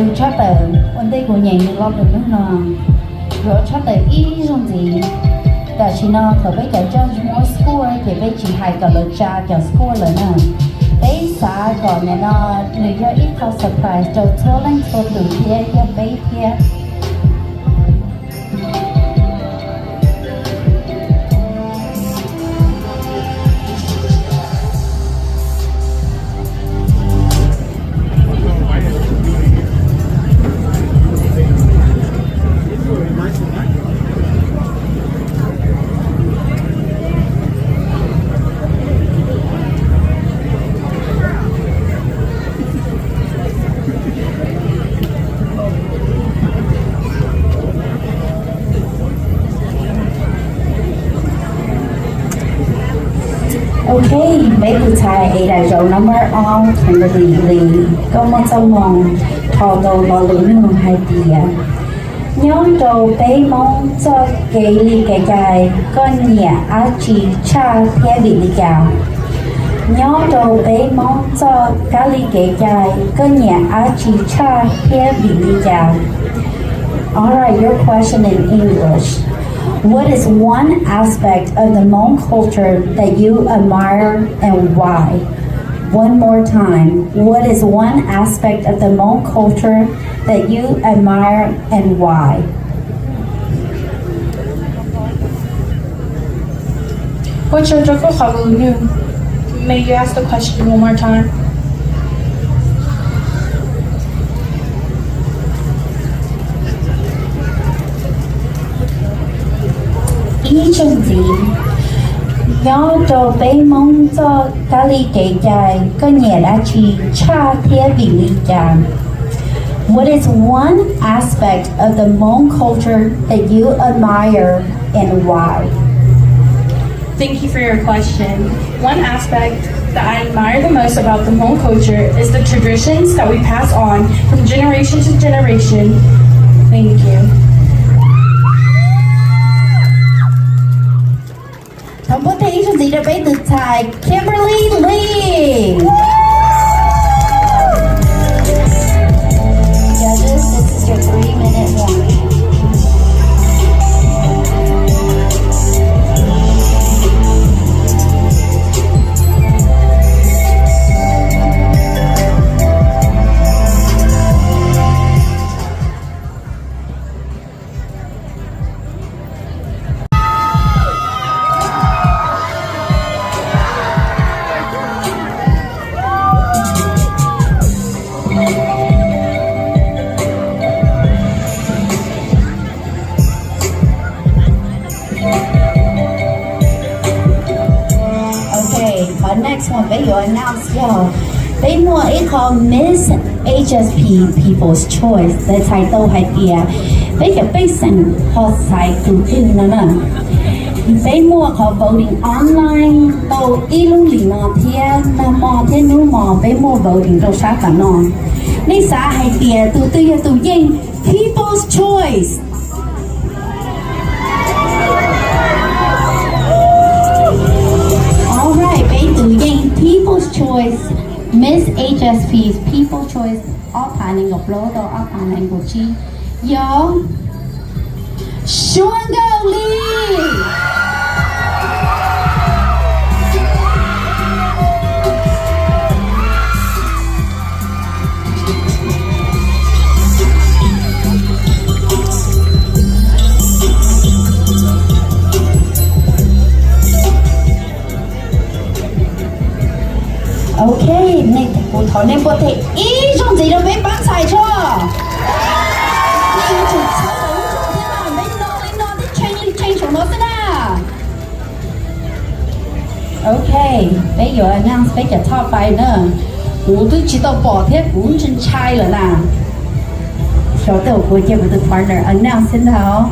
Tshaj tawm ua ntej kuv nyeem nws lo lus nug no, yuav tshaj tawm ib zaug ntxiv. Tam sim no thaum peb cov judge muab score ces peb tsis hais kom lawv tsa cov score lawm na. Peb xav kom nim no nws yog ib qho surprise rau txhua leej txhua tus thiab yog peb thiab. Ok, peb tus ntxhais Ada zaum no mas ob Kimberly Lee, koj muaj txoj hmoo dhau tau lo lus nug hais tias, nyob rau peb Hmoob txoj kev li kev cai koj nyiam dab tsi tshaj thiab vim li cas? Nyob rau peb Hmoob txoj kab li kev cai koj nyiam dab tsi tshaj thiab vim li cas? All right, your question in English. What is one aspect of the Hmong culture that you admire and why? One more time. What is one aspect of the Hmong culture that you admire and why? Ua tsaug rau koj qhov lus nug. May you ask the question one more time? Ib zaug ntxiv, nyob rau peb Hmoob txoj kab li kev cai koj nyiam dab tsi tshaj thiab vim li cas? What is one aspect of the Hmong culture that you admire and why? Thank you for your question. One aspect that I admire the most about the Hmong culture is the traditions that we pass on from generation to generation. Thank you. Thov npuaj tej ib zaug ntxiv rau peb tus ntxhais Kimberly Lee. Judges, this is your three minute warning. Ok, qhov next one peb yuav announce yog peb muaj ib qho Miss H S P People's Choice, lawv txhais tau hais tias peb cov pej xeem ho xaiv tus twg no na. Peb muaj qhov voting online tau ib lub lim no thiab, nag hmo thiab hnub hmo peb muaj voting rau sab tom no. Nej xav hais tias tus twg yog tus yeej People's Choice? All right, peb tus yeej People's Choice, Miss H S P's People's Choice ob phav nees nkaum plaub tau ob phav nees nkaum tsib yog Suav Nkauj Lis. Ok, nej, kuv thov nej npuaj tej ib zaug ntxiv rau peb pab ntxhais tso. Nej yuav tsum txhawb lub zog thiab na, peb no li no thiab tsheej li tsheej saum no xwb na. Ok, peb yuav announce peb cov top five na. Kuv twb tsis tau pom thiab kuv ntshai ntshai lawm na. Xyov tej uas kuv cia kuv tus partner announce xwb ntag.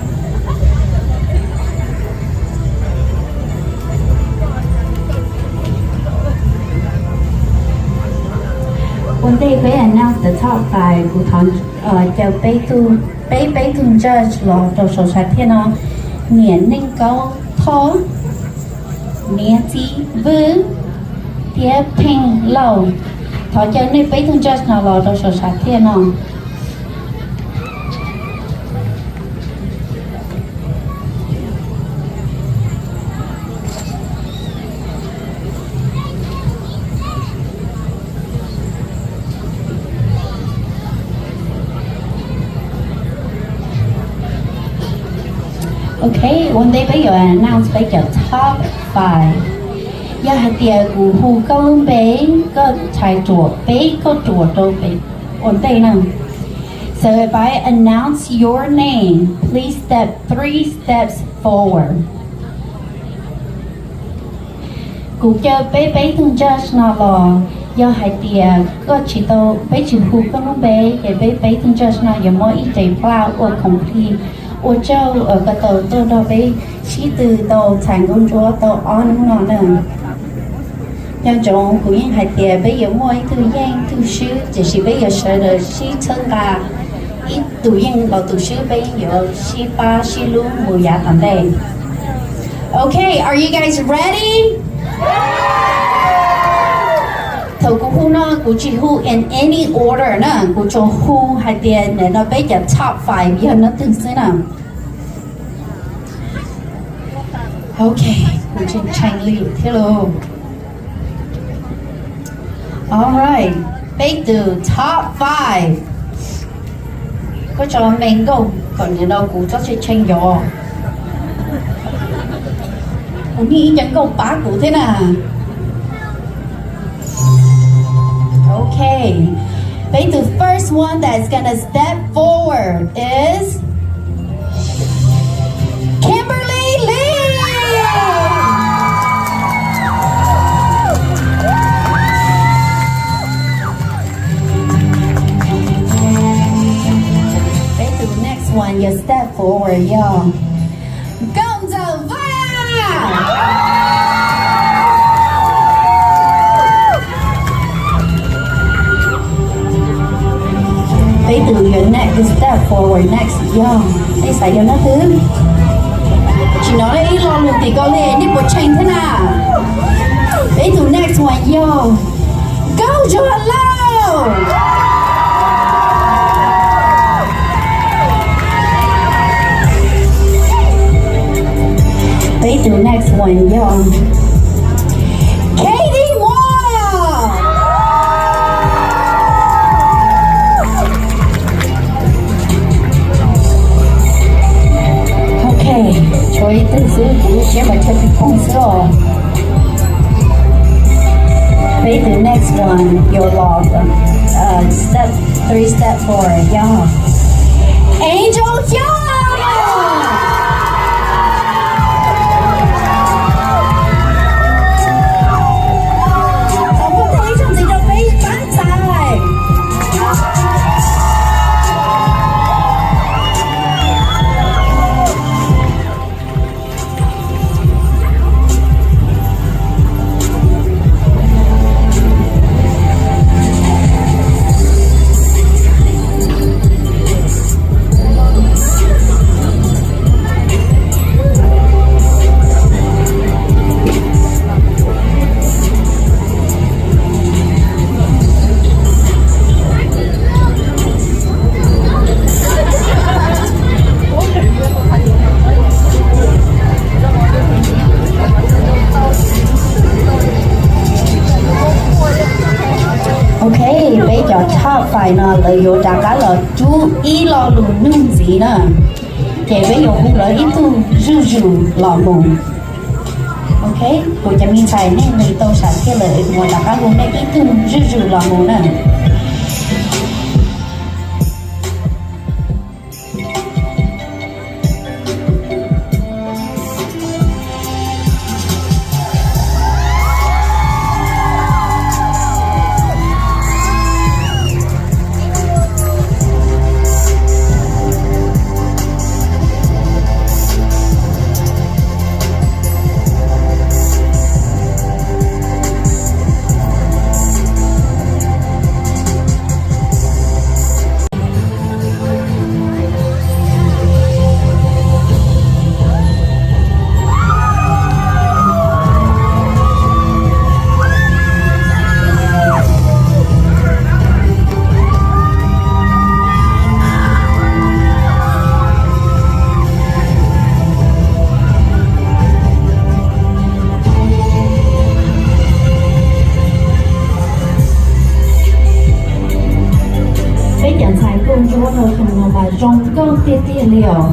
Ua ntej peb announce the top five, kuv thov caw peb, peb peb tug judge los rau saum sam thiaj no. Niam Neej Kaub Thoj, Niam Txiv Vwj, thiab Pheej Lauj. Thov caw nej peb tug judge no los rau saum sam thiaj no. Ok, ua ntej peb yuav announce peb cov top five. Yog hais tias kuv hu koj lub npe, koj txhais ruam peb, koj ruam rau peb ua ntej na. So if I announce your name, please step three steps forward. Kuv caw peb peb tug judge no los, yog hais tias koj tsis tau, peb tsis hu koj lub npe, ces peb peb tug judge no yuav muab ib rev plaj ua complete, ua tsaug uas koj tau tuaj nrog peb sib tw tau txhais nkauj ntsuab tau ob hnub no na. Nco ntsoov kuv yeej hais tias peb yuav muaj ib tug yeej ib tug swb, tiam sis peb yuav sawv daws sib txhawb nqa, ib tus yeej los tus swb peb yeej yuav sib pab sib hlub mus yav tom ntej. Okay, are you guys ready? Thaum kuv hu no kuv tsis hu in any order na, kuv tsuas hu hais tias nim no peb cov top five yog leej twg xwb na. Ok, kuv tseem tshee li thiab lauj. Alright, peb tus top five. Koj tso me nkauj kom nim no kuv txhob tshee tshee yov. Kuv niaj ib co nkauj pab kuv thiab na. Okay. Peb tus first one that's gonna step forward is Kimberly Lee. Peb tus next one yuav step forward yog Nkauj Ntxawm Vaj. Peb tus yuav next step forward next yog, nej xav yog leej twg? Tsis hnov ib lo lus tim ko li, nej puas tshee thiab na? Peb tus next one yog Nkauj Zuag Lauj. Peb tus next one yog Katie Muas. Ok, tshuav ib tug xwb, kuv lub siab mas tshuav ib poog xwb os. Peb tus next one, your last, uh, step, three step forward, yog Angel Xyooj. Thov muaj tej ib zaug ntxiv rau peb pab txhais. Ok, peb cov top five no lawv yuav rov qab los rub ib lo lus nug ntxiv na. Ces peb yuav hu lawv ib tug zuj zus los mus. Ok, kuv cov me ntxhais nej nqis tau sam thiaj lawm, kuv mam rov qab hu nej ib tug zuj zus los mus na. Peb cov ntxhais nkauj ntsuab no thaum no mas zoo nkauj tiag tiag li os.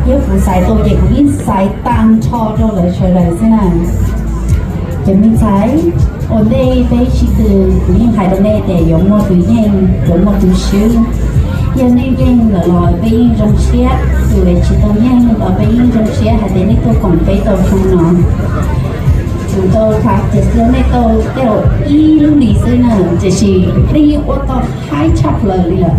Yog kuv xaiv tau ces kuv yeej xaiv tag nrho rau lawv sawv daws xwb na. Cov me ntxhais, ua ntej peb sib tw, kuv yeej hais rau nej tias yuav muaj tus yeej, yuav muaj tus swb. Yog nej yeej lawm los peb yeej zoo siab, tus tsis tau yeej los peb yeej zoo siab hais tias nej tuaj koom peb tau xyoo no. Kuv tau practice rau nej tau tej ib lub hlis xwb na, tiam sis nej yeej ua tau haib tshaj plaws li lawm.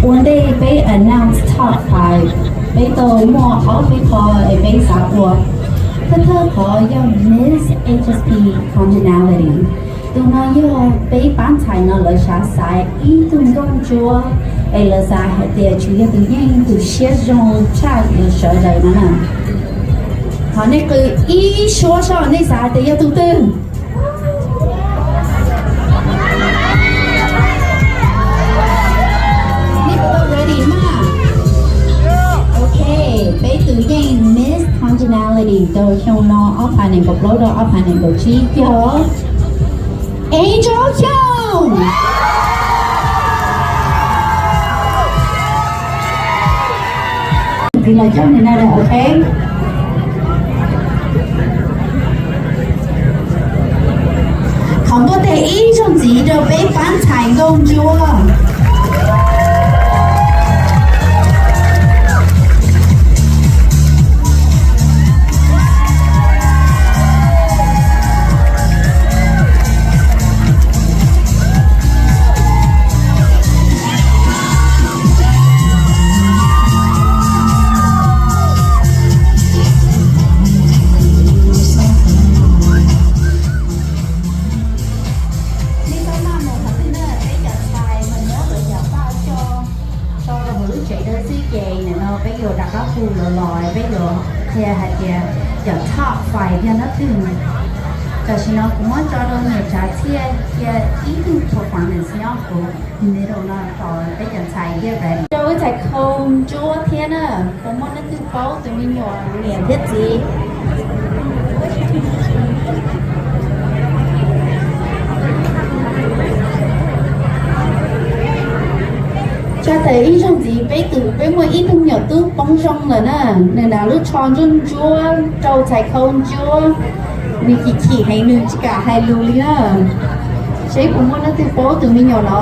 Ua ntej peb announce top five, peb tau muaj ob peb qho es peb xav ua. Thawj thawj qhov yog Miss H S P Congeniality. Tus no yog peb pab ntxhais no lawv xav xaiv ib tug nkauj ntsuab es lawv xav hais tias tsuas yog tus yeej tus siab zoo tshaj lawv sawv daws no na. Thov nej qw ib suab soj nej xav tias yog tus twg. Nej puas tau ready mas? Ok, peb tus yeej Miss Congeniality rau xyoo no ob phav nees nkaum plaub rau ob phav nees nkaum tsib yog Angel Xyooj. Ntxiv los coj nws na, ok. Thov npuaj tes ib zaug ntxiv rau peb pab ntxhais nkauj ntsuab. Nej txhob maj mus qhov twg na, peb cov ntxhais mas muab lawv cov paj tso rau hauv lub tsev dawb xwb ces nim no peb yuav rov qab hu los los peb yuav qhia hais tias cov top five yog leej twg. Tam sim no kuv muab tso rau niam tsav txhiaj cia ib tug performance nyob hauv middle no kom peb cov ntxhais get ready. Rau ib txhais khau ntsuab thiab na, puas muaj leej twg paub tus me nyuam niam thiab txiv? Tsa tes ib zaug ntxiv, peb tus, peb muaj ib tug me nyuam tub poob zoo lawm na, nws hnav lub tsho ntsuab ntsuab rau txhais khau ntsuab, nws chim chim heev nws tsis kam hais lus li na. Seb puas muaj leej twg paub tus me nyuam no.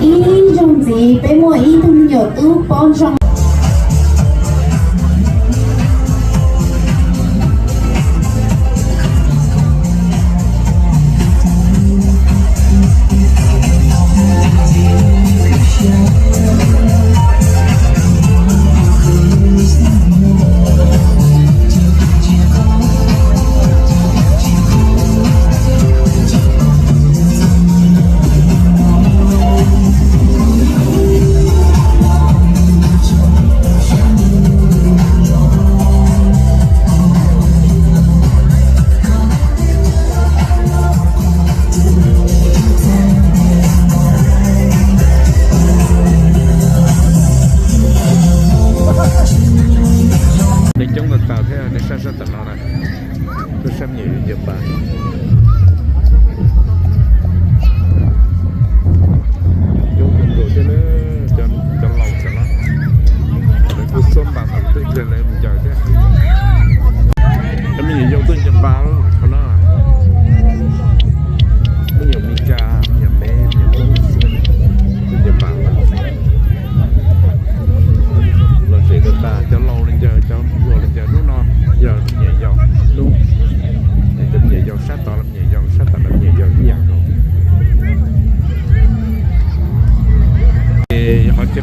Ib zaug ntxiv peb muaj ib tug me nyuam tub poob zoo.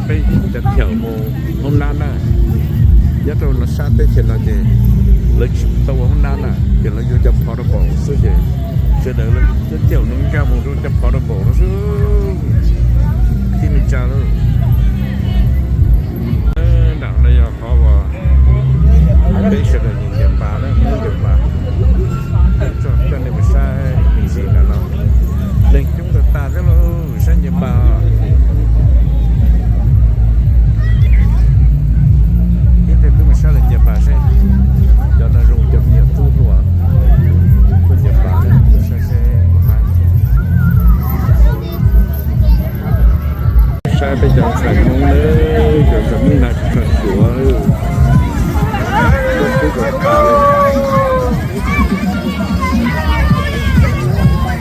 Peb cov thiam mus hoob nab na, nyob rau no sab teb chaws no ces lawv tsis tau ua hoob nab na, ces lawv yuav cov phov rau npaum xwb ces sawv daws cov thiam no nkag mus rau cov phov rau npaum no xwb. Tib me tsa lawm. Nram no yog qhov uas peb sawv daws ncaws pas na, ncaws pas. Tso coj nej mus saib me ntsis nram no. Neeg coob tag tas thiab lauj, saib ncaws pas. Ib pliag peb mus saib lawv ncaws pas seb. Cov no zoo cov me nyuam tub hluas tuaj ncaws pas, saib seb puas haib. Saib peb cov ntxhais Hmoob na, cov ntxhais Hmoob na tsis tshua suav.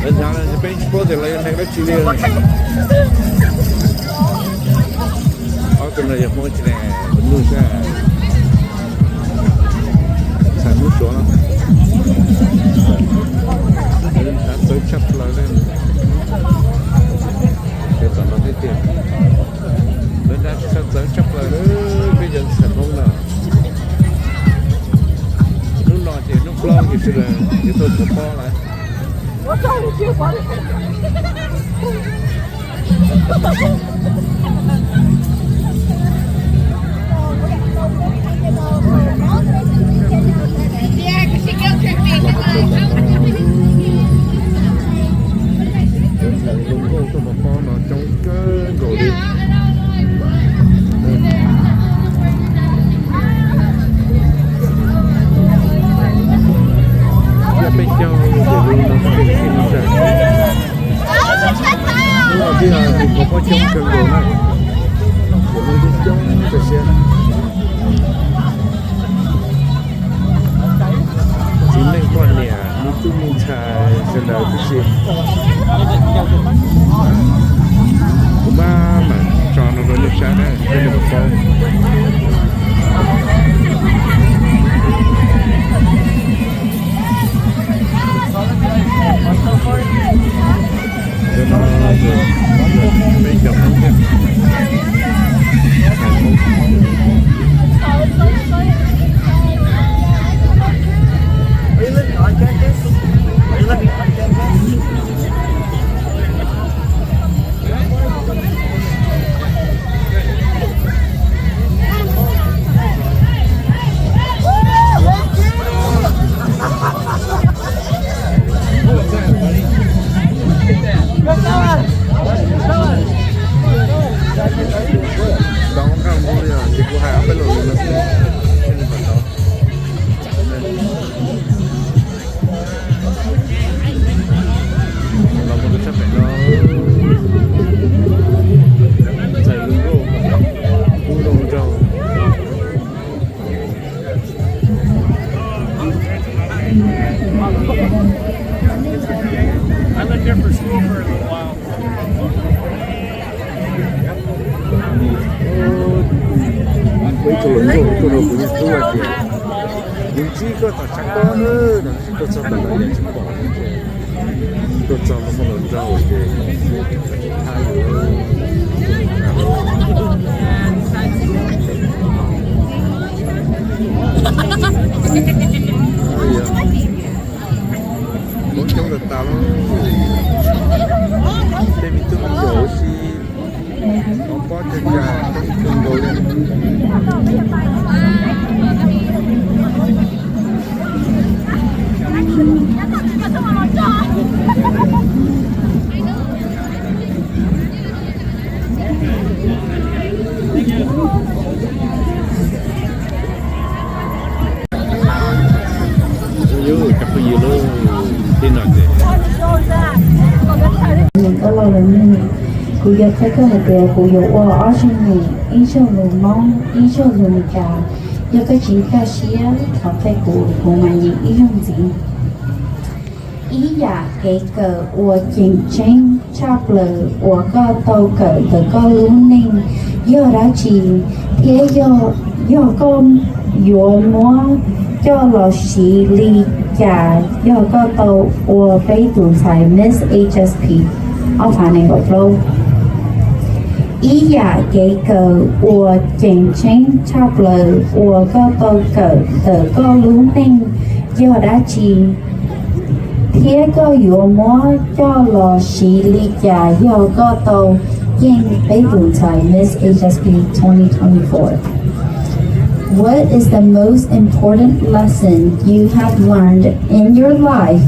Lawv hnyav no peb tsis paub tias lawv yog neeg dab tsi li. Ob tug no yog Hmoob tsis ne, nuj sab ntxhais Hmoob Suav no. Lawv hnyav txawv tshaj plaws li. Ces tom no thiab tiag, lawv hnyav txawv tshaj plaws li, peb cov ntxhais Hmoob no. Hnub no ces hnub plaub ces sawv daws yuav tuaj thov pob lawm. Zoo nkauj tuaj thov pob no coob kawg nkaus li. Yog peb caug ces lub no peb tij no tij tus thov pob coob kawg nkaus na. Ces lub ntawd coob tag siab. Txiv neej poj niam, me tub me ntxhais sawv daws tib si. Kuv mam mam tso no rau nej saib na, saib nej puas paub. Cov no peb cov Hmoob thiab. Tau nkauj npaum li os, ces kuv hais ob peb lo lus no xwb, thiaj li pom tau. Los mus rau sab pem no, txais zoo nkauj, kub zoo nraug. I lived here for school for a little while. Ib tug hluas nkauj tuaj rau kuv niag tub hais tias, kuv ntsib koj tom tshav pob na, tab sis tuaj txog tom no yeej tsis pom. Tuaj txog lub hauv los nraug ces tsis thab yus. Hmoob coob tas tas lawm. Tej me tub me nyuam ua si, ov pob cag cas coob kawg nkaus li. Yus cov phooj ywg lub tib no ces, kuv yuav qhia koj hais tias kuv yuav ua ob zaug nyeem, ib zaug lus Hmoob, ib zaug lus Meskas. Yog koj tsis nkag siab thov qhia kuv, kuv mam nyeem ib zaug ntxiv. Ib yam kev kawm uas tseem ceeb tshaj plaws uas koj tau kawm ntawm koj lub neej yog dab tsi, thiab yog, yog koj yuav muab coj los siv li cas yog koj tau ua peb tus ntxhais Miss H S P ob phav nees nkaum plaub? Ib yam kev kawm uas tseem ceeb tshaj plaws uas koj tau kawm ntawm koj lub neej yog dab tsi? Thiab koj yuav muab coj los siv li cas yog koj tau yeej peb tus ntxhais Miss H S P twenty twenty-four? What is the most important lesson you have learned in your life,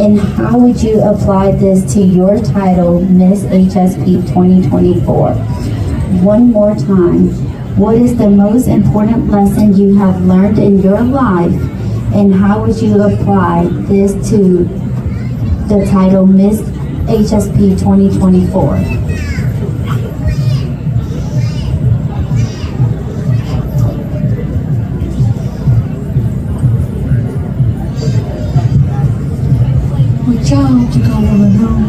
and how would you apply this to your title, Miss H S P twenty twenty-four? One more time. What is the most important lesson you have learned in your life, and how would you apply this to the title Miss H S P twenty twenty-four? Ua tsaug rau koj uas los mloog.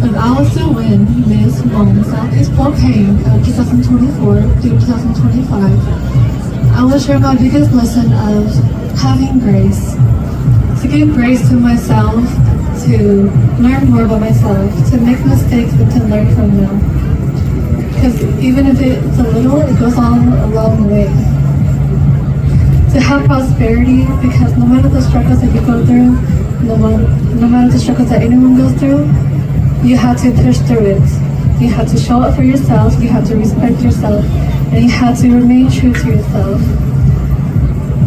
As I was to win Miss Hmong Southeast Pohnpei of two thousand twenty-four through two thousand twenty-five, I will share my biggest lesson of having grace. To give grace to myself, to learn more about myself, to make mistakes, but to learn from them. Because even if it's a little, it goes on a long way. To have prosperity, because no matter the struggles that you go through, no, ma- no matter the struggles that anyone goes through, you have to push through it. You have to show up for yourself, you have to respect yourself, and you have to remain true to yourself.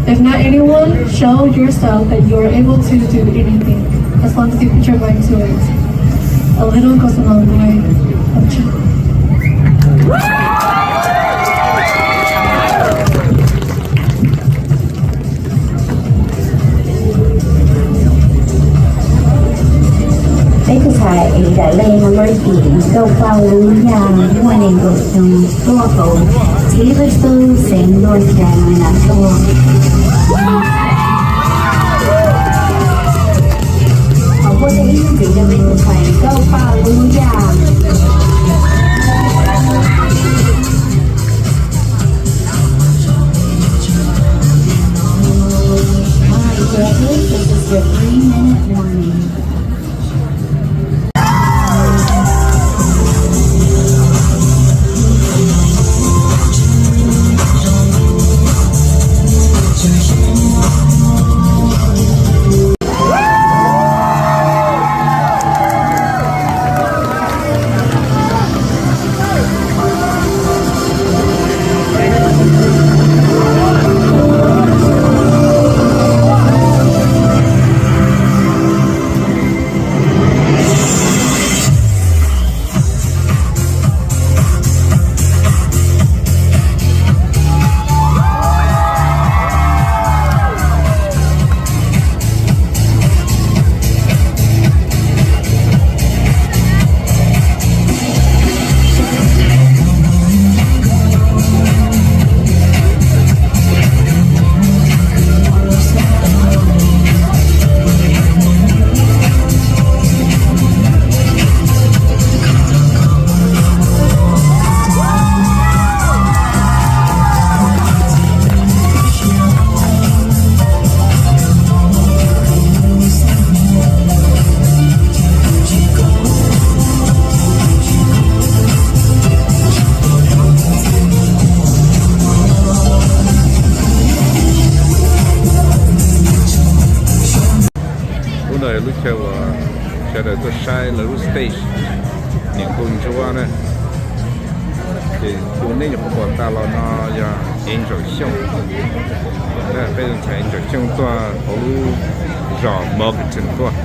If not anyone, show yourself that you are able to do anything as long as you put your mind to it. A little goes a long way. Peb tus ntxhais Daim Lej Murphy, nkauj Paj Lub Yaj, muaj nees nkaum xyoo, tuaj hauv Tippecanoe, xeev North Carolina tuaj. Thov muaj tej ib ntxiv rau peb tus ntxhais nkauj Paj Lub Yaj. All right, judges, this is your three-minute warning. Lub no yog lub chaw uas sawv daws tuaj saib lawv lub stage niam nkauj ntsuab na. Ces tus nej nyuam qhuav pom tas los no yog Angel Xyooj. Peb tus ntxhais Angel Xyooj tuaj hauv lub zos Moncton tuaj.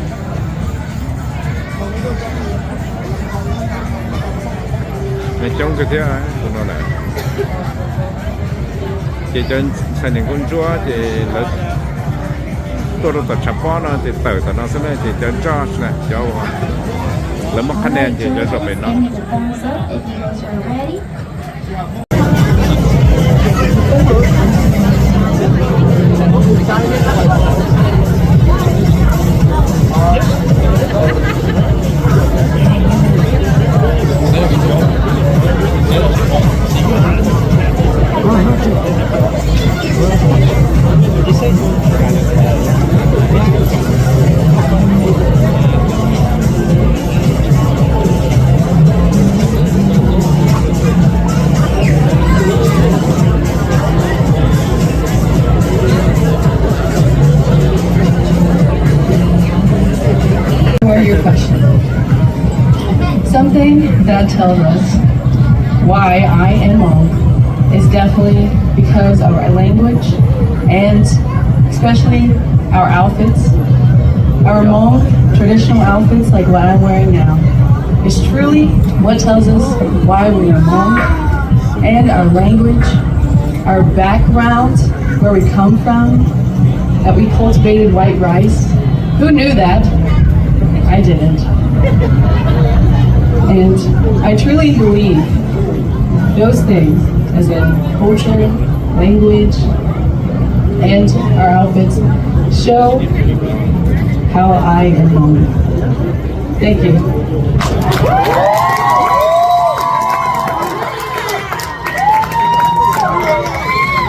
Nws coob kawg thiab tus no na. Ces cov ntxhais niam nkauj ntsuab ces lawv tuaj rau tom tshav pob no ces tawm tom no xwb na, ces cov judge na, cov uas lawv muab qhab nia ces cov zaum pem no. Something that tells us why I am Hmong is definitely because of our language and especially our outfits. Our Hmong traditional outfits, like what I'm wearing now, is truly what tells us why we are Hmong and our language, our background, where we come from, that we cultivated white rice. Who knew that? I didn't. And I truly believe those things, as in culture, language, and our outfits, show how I am Hmong. Thank you.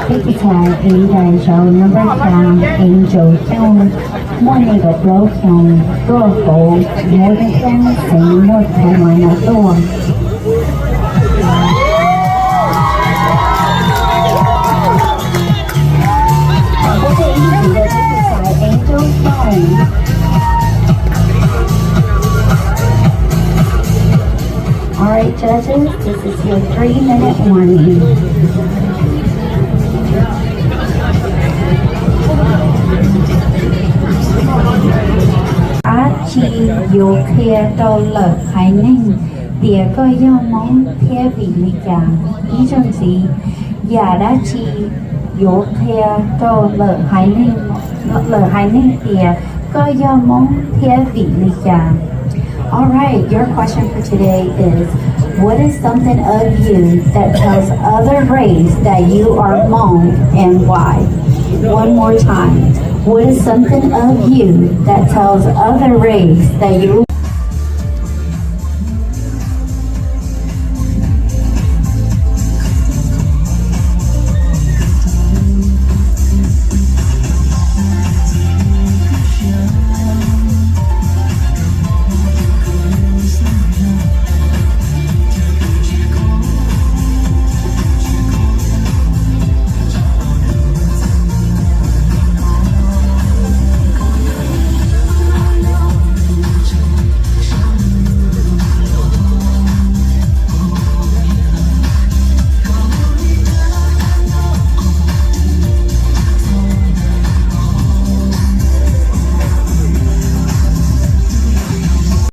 Thank you, Ty. Ib daim show number five, Angel Jones. Muaj nees nkaum plaub xyoo, tuaj hauv Morganton, xeev North Carolina tuaj. Angel Jones. All right, judges, this is your three minute warning. Dab tsi yuav qhia rau lwm haiv neeg tias koj yog Hmoob thiab vim li cas? Ib zaug ntxiv, yam dab tsi yuav qhia rau lwm haiv neeg, lwm haiv neeg tias koj yog Hmoob thiab vim li cas? All right, your question for today is, what is something of you that tells other race that you are Hmong and why? One more time. What is something of you that tells other race that you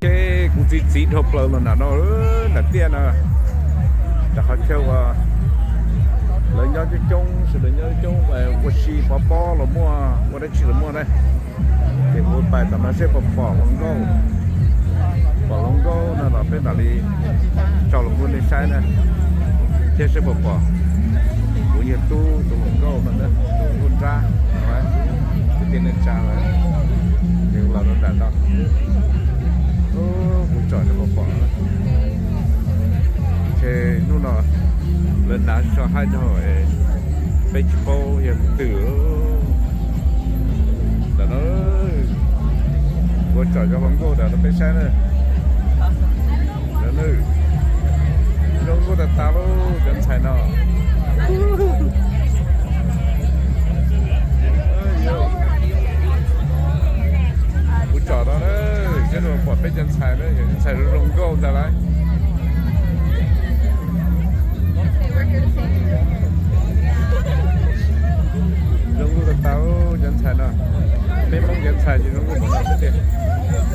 Ces kuv txiv txiv dhau plaws los nram no, nram tiaj no, nram qhov chaw uas lawv nyob coob coob, sawv daws nyob coob, ua si pov pob los muaj, ua dab tsi los muaj na. Ces kuv pais tom no seb puas pom hluas nkauj, pom hluas nkauj no los peb mam li tso hluas nkauj nej saib na, thiab seb puas pom kuv yawg tub tus hluas nkauj no, tus hluas nkauj nrab, kwv tij neej tsa lawm, ces los rau nram no, kuv tsom seb puas pom. Ces hnub no lawv hnav so haib rau hauv, peb tsis paub yog twg. Ntawm no, kuv tsom cov hluas nkauj ntawm no peb saib na. Zoo nkauj tas tas lauj cov ntxhais no. Kuv tsom no na, seb puas pom peb cov ntxhais na, cov ntxhais zoo nkauj ntag lauj. Zoo nkauj tas tas cov ntxhais no. Peb Hmoob cov ntxhais ces zoo nkauj tas tas xwb tiag.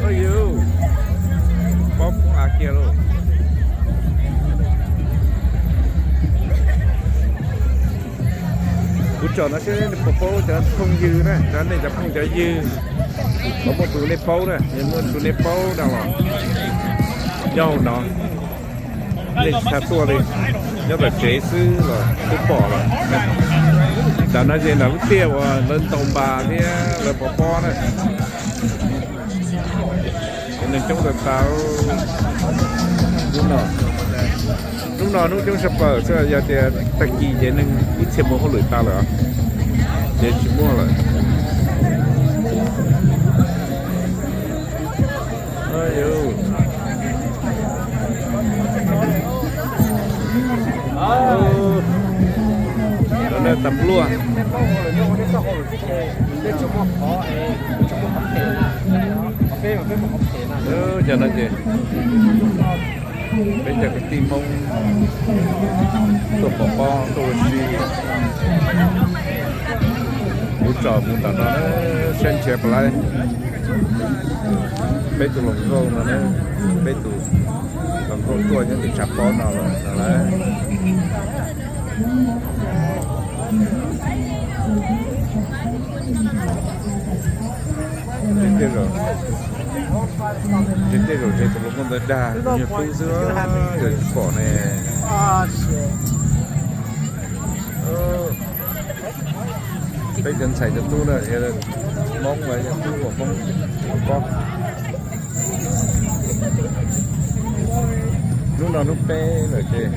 Oj yus, pob av kiag lauj. Kuv tsom no seb nej puas paub cov phooj ywg na, cov nej cov phooj cov ywg. Puas muaj tus nej paub na, yog muaj tus nej paub no los nyob hauv no. Nej tsis txhob tuaj li, nyob tom tsev xwb los twb pom lawm. Tam no ces nram lub tiaj uas lawv ntaus npas thiab lawv pov pob na. Cov neeg coob tas tas. Hnub no, hnub no hnub coob tshaj plaws xwb, yog tias tag kis ces neeg ib txhia mus hauj lwm tas lawm, ces tsis muaj lawm. Lawv tas pluaj. Cov no ces peb cov kwv tij Hmoob tuaj pov pob tuaj ua si, kuv tsom mus ntawm no na, saib nrhiav puas laib peb tus hluas nkauj no na, peb tus hluas nkauj tuaj nyob tim tshav pob no lawm no lauj. Tej zaum, tej zaum ces tus hluas nkauj ntawd dag kuv nyuag tub xwb, yog tsis pom ne. Peb cov ntxhais cov tub na, Hmoob los yog tub hluas Hmoob pob. Hnub no hnub peb lawm ces,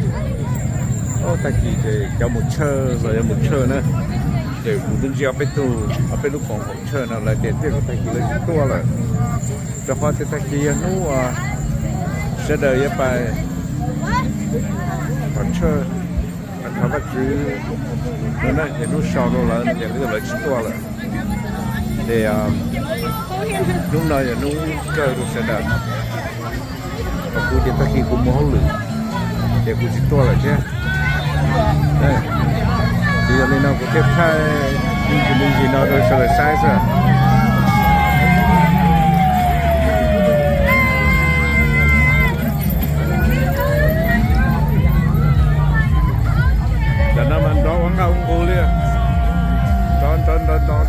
tag kis ces cov mus tshawj los yog mus tshawj na, ces kuv twb ntsia ob peb tug, ob peb lub koom haum tshawj no lawv tias tej zaum tag kis lawv tsis tuaj lawm, rau qhov tias tag kis yog hnub uas sawv daws yuav pais thov tshawj, thov Vajtswv no na, ces hnub sau rau lawv no ces lawv tsis tuaj lawm. Ces hnub no yog hnub kawg rau sawv daws. Kuv ces tag kis kuv mus hauj lwm, ces kuv tsis tuaj lawm thiab. Ces yog li no kuv thiaj thaij me ntsis me ntsis no rau sawv daws saib xwb. Tam no mas nrov ua nqaj ua nqug li, nrov nrov nrov nrov,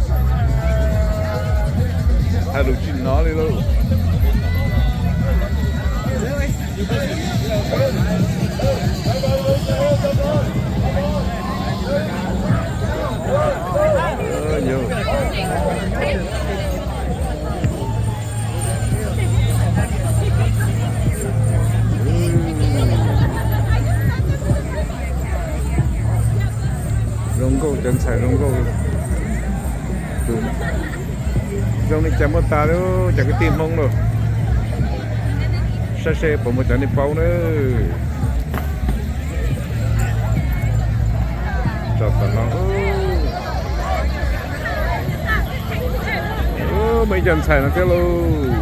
hais lus tsis hnov li lauj. Zoo nkauj cov ntxhais zoo nkauj. Zoo li cas muaj tas li cov kwv tij Hmoob lauj. Saib seb puas muaj cov nej paub na. Tsom tom no, muaj ib co ntxhais no thiab lauj,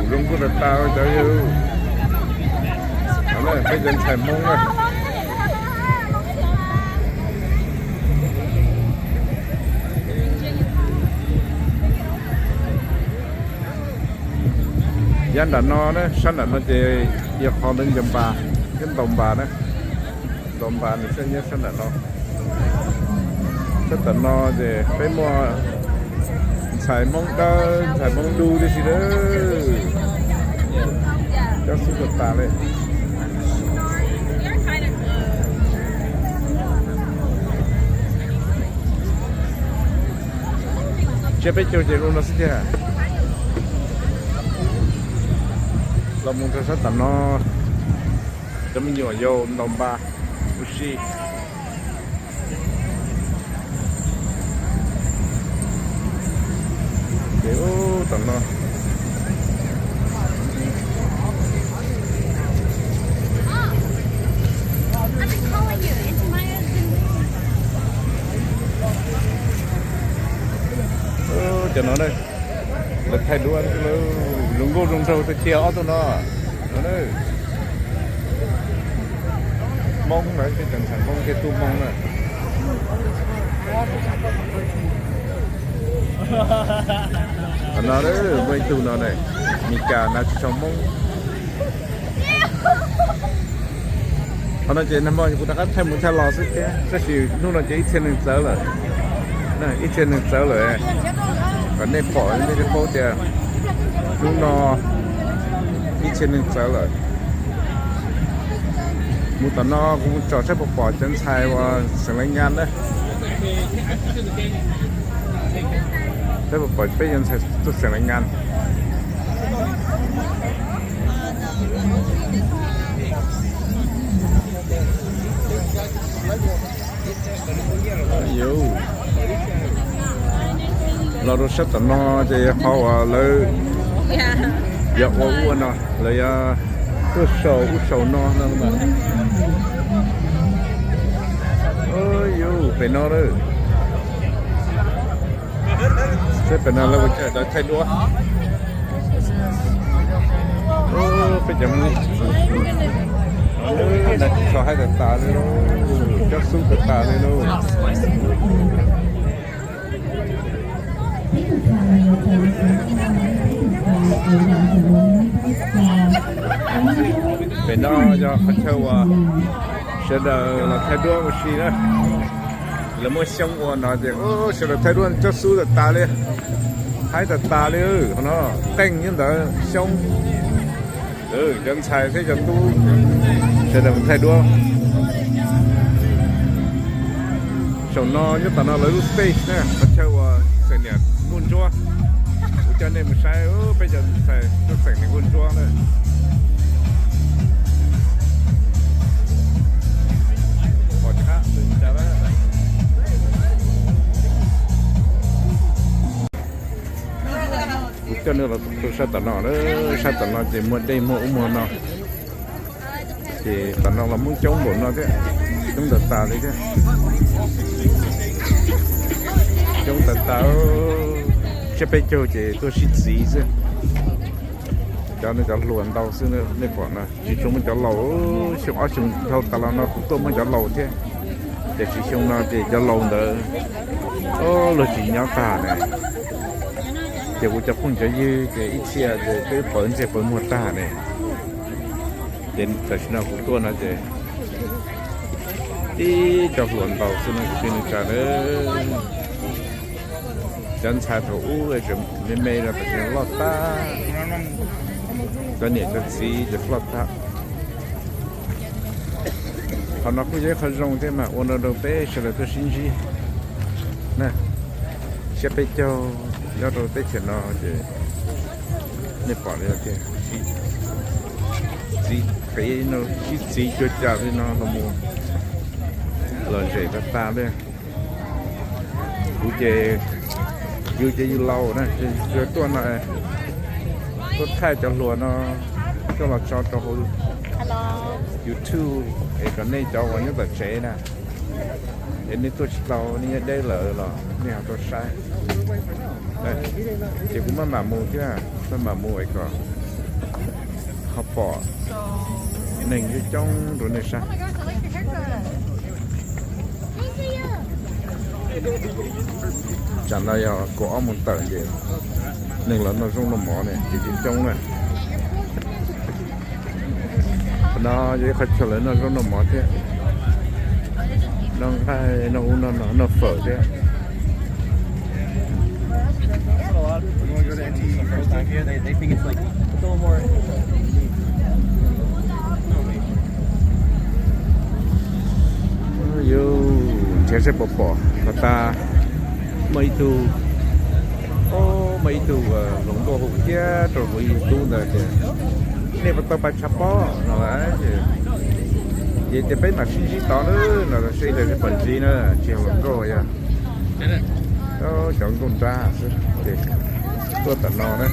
zoo nkauj tas tas cov yawg. Peb cov ntxhais Hmoob na. Yav nram no na, sab nram no ces yog qhov lawv ncaws npas thiab ntaus npas na. Ntaus npas nws thiaj nyob sab nram no. Sab tom no ces peb muaj ntxhais Hmoob dawb ntxhais Hmoob dub tib si lawm. Coob xwb tas tas li. Tsiab peb caug ces zoo no xwb tiag. Los mus rau sab tom no, cov me nyuam yaus ntaus npas ua si. Ces ub tom no, cov no na, lawv thaij duab, zoo nkauj zoo nraug tiag tiag ob tug no. Hmoob lawv tej cov ntxhais Hmoob thiaj tuaj Hmoob na. Qhov no muaj ib tug no na, Mis Kas hnav tsis tshua Hmoob. Qhov no ces nag hmo kuv rov qab thaij mus thaij los xwb thiab, tab sis hnub no ces ib txhia neeg txawv lawm. Ib txhia neeg txawv lawm, kom nej pom nej thiaj paub tias hnub no ib txhia neeg txawv lawm. Mus tom no kuv mus tsom saib puas pom cov ntxhais uas xeem Laiv Nyas na. Saib puas pom peb cov ntxhais tuaj xeem Laiv Nyas. Los rau sab tom no ces qhov uas lawv yog ua ua no, lawv yog tuaj sau ub sau no no. Yuav pem no lawm. Saib pem no lawv ua cas lawv thaij duab. Cov Hmoob, no tsis tshua haib tas tas li lauj, cob xub tas tas li lauj. Pem no yog qhov chaw uas sawv daws los thaij duab ua si na. Lawv muaj xyoob ua no ces sawv daws thaij duab cob xub tas tas li, haib tas tas li. Qhov no qeej nyob ntawd xyoob, cov ntxhais thiab cov tub sawv daws mus thaij duab. Saum no nyob tom no lawv lub stage na, qhov chaw uas txheem niam nkauj ntsuab. Kuv coj nej mus saib peb cov ntxhais tuaj txheem niam nkauj ntsuab na. Kuv coj nej los rau sab tom no, sab tom no ces muag dej muag ub muag no. Ces tom no los Hmoob coob npaum no thiab, coob tas tas li thiab. Coob tas tas, tsiab peb caug ces tuaj sib txiv xwb. Cov no cov hluas ntau xwb, nej pom no tsis tshua muaj cov laus. Xyoo ob xyoo dhau tas los no kuv tuaj muaj cov laus thiab, tiam sis xyoo no ces cov laus ntawd luag tsis nyob tag ne. Ces kuv cov phooj cov ywg ces ib txhia ces twb pawv ntsej pawv muag tag ne. Ces tam sim no kuv tuaj no ces tib co hluas ntau xwb no kwv tij neej tsa na. Cov ntxhais thaum ub tseem me me no tam sim no loj tag, cov niam cov txiv ces ploj tag. Qhov no kuj yog ib qho zoo thiab mas ua no rau peb sawv daws tuaj sib ntsib na. Tsiab peb caug nyob rau teb chaws no ces nej pom li tiag, txiv qev no sib txiv cuag cas li no los mus lom zem tas tas li. Kuv ces yus ces yus laus na, yus tuaj no, tuaj thaij cov hluas no coj los tso rau hauv YouTube es kom nej cov uas nyob tom tsev na, es nej tuaj tsis tau, nej nyob deb lawm los nej ho tau saib. Ces kuv maj mam mus thiab, maj mam mus es kom ho pom neeg coob coob rau nej saib. Tsam no yog kaum ob moos tawm ces neeg los noj zaub noj mov ne ces coob coob na. Qhov no yog ib qhov chaw lawv noj zaub noj mov thiab, noj nqaij noj ub noj no noj fawm thiab. Yus nrhiav seb puas pom los tas, muaj ib tug, muaj ib tug hluas nkauj hu kiag rau kuv ib tug ntawd tias nej puas tau pais tshav pob no lawm ces, ces tias peb mam sib ntsib tod na no seb yog pom ntsib na, tsis yog hluas nkauj yog cov nkauj nrab xwb ces tuaj tom no na,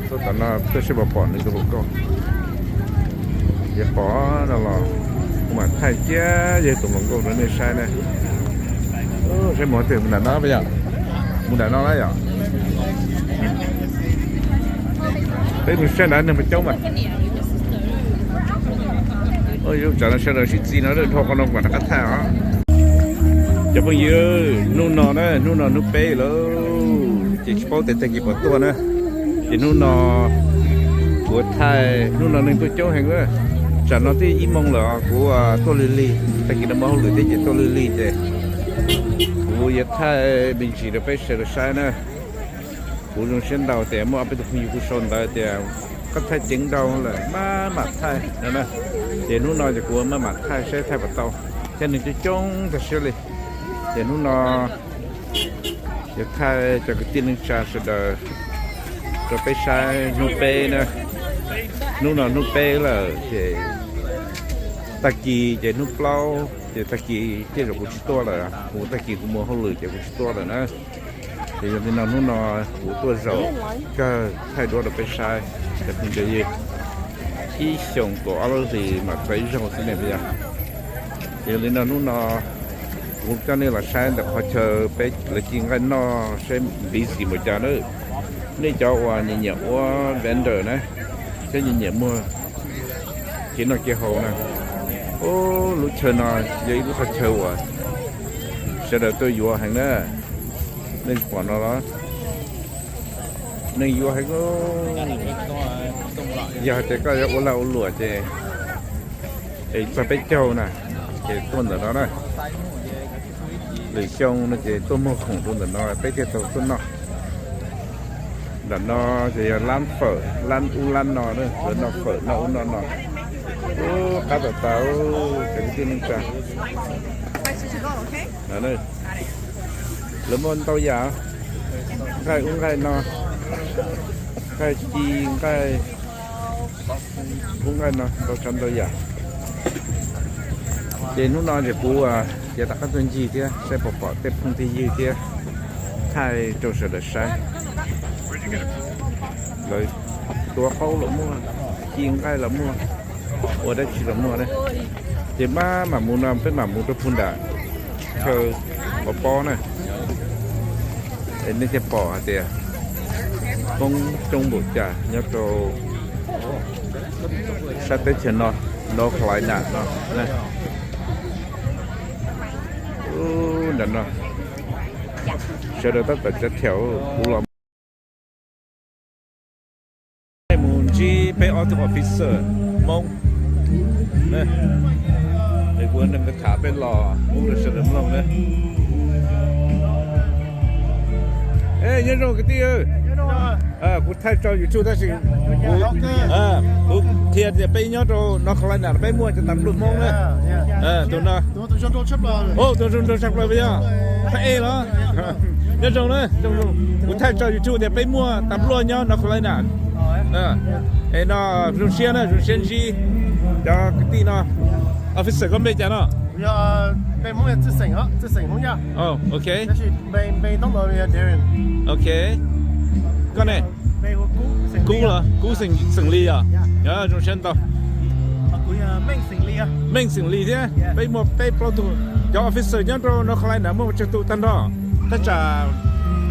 tuaj tom no tuaj seb puas pom nws tus hluas nkauj. Yog pom no los kuv mam thaij kiag yog tus hluas nkauj rau nej saib na. Saib mus twg, mus nram no puas yog? Mus nram no na yom? Peb mus saib nrad neeg puas coob mas. Tsam no sawv daws sib txiv no dhau qhov no kuv mam rov qab thaij os. Cov phooj ywg, hnub no na, hnub no hnub peb lawm ces tsis paub tias tag kis puas tuaj na. Ces hnub no kuv thaij, hnub no neeg tuaj coob heev. Tsam no twb ib moos lawm kuv tuaj lig lig, tag kis no muaj hauj lwm thiab ces tuaj lig lig ces kuv yuav thaij me ntsis rau peb sawv daws saib na. Kuv zoo siab ntau tias muaj ob peb tug phooj ywg kuj sau ntawv tias koj thaij ceev ntau lawm maj mam thaij no na. Ces hnub no ces kuv maj mam thaij saib thaij puas tau, thiab neeg coob coob tag siab li. Ces hnub no yuav thaij cov kwv tij neej tsa sawv daws rau peb saib hnub peb na. Hnub no hnub peb lawm ces tag kis ces hnub plaub ces tag kis tej zaum kuv tsis tuaj lawm, kuv tag kis kuv mus hauj lwm ces kuv tsis tuaj lawm na. Ces yog li no hnub no kuv tuaj zaum kawg thaij duab rau peb saib, cov phooj cov ywg. Ib xyoos kaum ob lub hlis mam txog ib zaug xwb ne puas yog? Ces yog li no hnub no kuv coj nej los saib ntawm qhov chaw peb lawv ci nqaij noj saib busy npaum cas na. Nej cov uas nyiam nyiam ua vendor na, Cov nyiam nyiam muag kev noj kev haus na. Ub, lub chaw no yog ib lub qhov chaw uas sawv daws tuaj yuav heev na. Nej pom no los, neeg yuav heev. Yog hais tias koj yuav ua lag ua luam ces, es txog peb caug na, ces tuaj ntawm no na. Lwm xyoo no ces tuaj muag khoom rau ntawm no peb thiaj tau tuaj noj. Ntawm no ces yog lab fawm, lab ub lab no, lawv noj fawm noj ub noj no. Ub, qab tau tas, cov kwv tij neej tsa. Lawv muaj ntau yam, nqaij ub nqaij no, nqaij ci, nqaij ub nqaij no, ntau tsav ntau yam. Ces hnub no ces kuv, a, yav tom qab tuaj ncig thiab saib puas pom tej phooj tej ywg thiab thaij rau sawv daws saib. Lawv tuav qaub los muaj, ci nqaij los muaj, ua dab tsi los muaj na. Ces mam mam mus no peb mam mus rau puag nram chaw Pov Pob na, es nej thiaj pom hais tias Hmoob coob npaum cas nyob rau sab teb chaws no, North Carolina no. Ub, ntawm no sawv daws tab tom cav thiam, kuv los mus ntsib peb ob tug officer Hmoob. Es kuv neeg tham peb los pub rau sawv daws mloog na. Nyob zoo kwv tij, kuv thaij tso YouTube tab sis kuv, kuv qhia tias peb nyob rau North Carolina peb muaj cov tas npluaj Hmoob na. Tus no, tus zoo nraug tshaj plaws yog Phaj Ej los? Nyob zoo na, kuv thaij tso YouTube tias peb muaj tas npluaj nyob North Carolina. Es no zoo siab na, zoo siab ntsib cov kwv tij no. Officer, koj npe cas no? Ok. Ok. Koj ne? Kub los? Kub xeem Lis yog? Zoo siab ntau. Meej xeem Lis thiab. Peb muaj peb plaub tug. Cov officer nyob rau North Carolina muaj tsawg tus tag nrho? Thaj tsam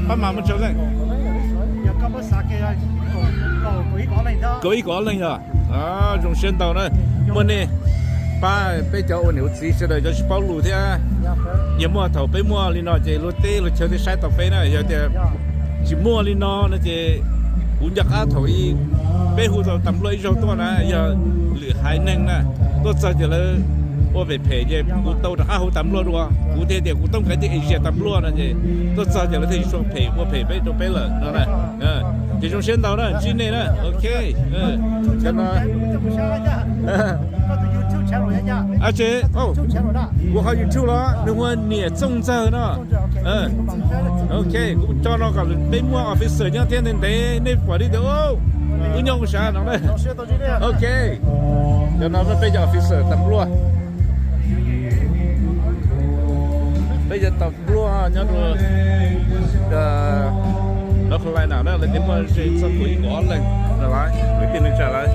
pab mas muaj tsawg leej? Kaum ib kaum ob leeg yog? Zoo siab ntau na. Muaj nej pab peb cov ua niam ua txiv sawv daws cov tsis paub lus thiab. Yog muaj thaum peb muaj li no ces luag teb luag chaw thiaj saib tau peb na. Yog tias tsis muaj li no no ces kuv nco qab thaum ub peb hu tau tas npluaj ib zaug tuaj na, yog lwm haiv neeg na, tuaj txog ces lawv ua phem phem ces kuv tau rov qab hu tas npluaj dua, kuv thiaj tias kuv toob kav tij Asia tas npluaj no ces tuaj txog ces lawv thiaj tsis tshua phem ua phem peb rau peb lawm no na. Ces zoo siab ntau na, ntsib nej na. Ok. Cov no, a tsev, kuv qhov YouTube los nws hu ua Niam Txooj Ntxawg no. Ok, kuv tso no kom peb muaj officer nyob thiab ntev ntev nej pom li tias wb nyob ua sav no na. Ok, cov no peb cov officer tas npluaj. Peb cov tas npluaj nyob rau North Carolina na, lawv tias muaj ze txog kaum ib kaum ob leeg no lawm, kwv tij neej tsa lawm.